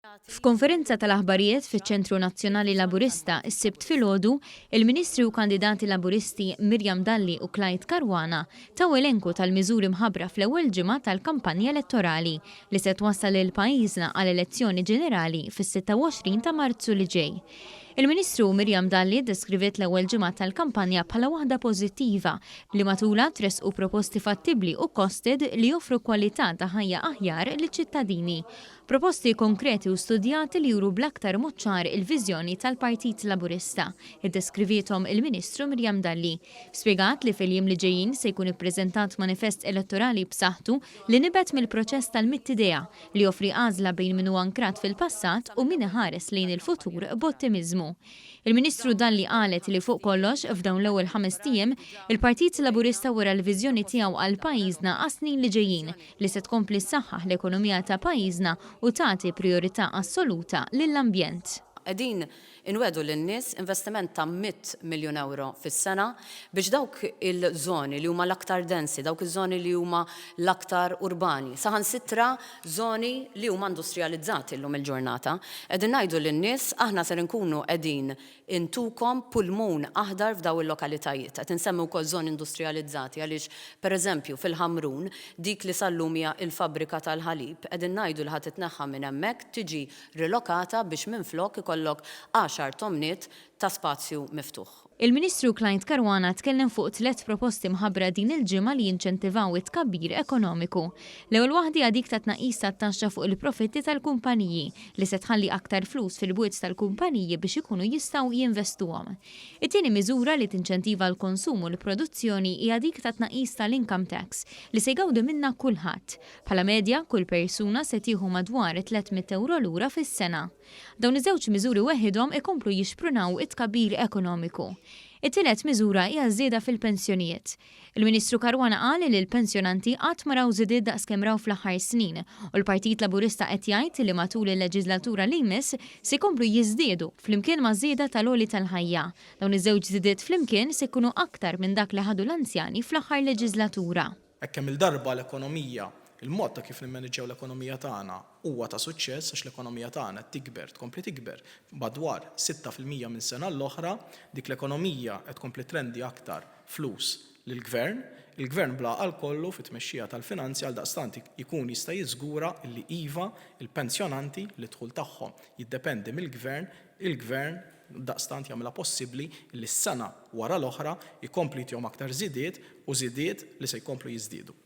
F'konferenza tal-aħbarijiet fiċ-Ċentru Nazzjonali Laburista s-Sibt filgħodu, il-Ministri u kandidati Laburisti Miriam Dalli u Clyde Caruana taw elenku tal-miżuri mħabbra fl-ewwel ġimgħa tal-kampanja elettorali li se twassal lil pajjiżna għal elezzjoni ġenerali fis-26 ta' Marzu li ġej. Il-Ministru Miriam Dalli ddeskriviet l-ewwel ġimgħa tal-kampanja bħala waħda pożittiva li matulha tressqu proposti fattibbli u costed li joffru kwalità ta' ħajja aħjar liċ-ċittadini. Proposti konkreti u studjati li juru bl-aktar mod ċar il-viżjoni tal-Partit Laburista, iddeskriviethom il-Ministru Miriam Dalli. Spjegat li fil-jiem li ġejjin se jkun ippreżentat manifest elettorali b'saħħtu li nibet mill-proċess tal-mitt idea li joffri għażla bejn min hu ankrat fil-passat u min iħares lejn il-futur b'ottimiżmu. Il-Ministru Dalli qalet li fuq kollox, f'dawn l-ewwel ħamest ijiem, il-Partit Laburista wera l-viżjoni tiegħu għal pajjiżna għas-snin li ġejjin li se tkompli ssaħħaħ l-ekonomija ta' pajjiżna u tagħti prijorità assoluta lill-ambjent. Qegħdin inwiegħdu lin-nies investiment ta' mitt miljun ewro fis-sena biex dawk il-żoni li huma l-aktar densi, dawk iż-żoni li huma l-aktar urbani, saħansitra żoni li huma industrijalizzati llum il-ġurnata, qegħdin ngħidu lin-nies aħna ser inkunu qegħdin intukom pulmun aħdar f'daw il-lokalitajiet. Qed insemmi wkoll żoni industrijalizzati għaliex, per eżempju, fil-Ħamrun, dik li sal-lum hija l-fabbrika tal-ħalib, qegħdin ngħidu li ħa titneħħa minn hemmhekk, tiġi rilokata biex minflok ikollok għaxar tomniet ta' spazju miftuħ. Il-Ministru Clyde Caruana tkellem fuq tlett proposti mħabbra din il-ġimgħa li jinċentivaw it-tkabbir ekonomiku. L-ewwel waħda hija dik ta' tnaqqis tat-taxxa fuq il-profitti tal-kumpaniji, li se tħalli aktar flus fil-bwiet tal-kumpaniji biex ikunu jistgħu jinvestuhom. It-tieni miżura li tinċentiva l-konsum u l-produzzjoni hija dik ta' tnaqqis tal-income tax, li se jgawdi minnha kulħadd. Bħala medja, kull persuna se tieħu madwar 300 ewro lura fis-sena. Dawn iż-żewġ miżuri weħidhom ikomplu jixprunaw it-tkabbir ekonomiku. It-tielet miżura hija ż-żieda fil-pensjonijiet. Il-Ministru Caruana qal li l-pensjonanti qatt ma raw żidiet daqskemm raw fl-aħħar snin u l-Partit Laburista qed jgħid li matul il-leġiżlatura li jmiss se jkomplu jiżdiedu flimkien maż-żieda tal-għoli tal-ħajja. Dawn iż-żewġ żidiet flimkien se jkunu aktar minn dak li ħadu l-anzjani fl-aħħar leġiżlatura. Hekk kemm-il darba l-ekonomija, il-mod ta' kif nimmaniġġjaw l-ekonomija tagħna huwa ta' suċċess għax l-ekonomija tagħna qed tikber, tkompli tikber madwar 6% minn sena għall-oħra, dik l-ekonomija qed tkompli trendi aktar flus lill-Gvern, il-Gvern bl-għaqal kollu fit-tmexxija tal-finanzi għaldaqstant ikun jista' jiżgura illi iva, il-pensjonanti li d-dħul tagħhom jiddependi mill-Gvern, il-Gvern daqstant jagħmilha possibbli li sena wara l-oħra jkompli jtihom aktar żidiet u żidiet li se jkomplu jiżdiedu.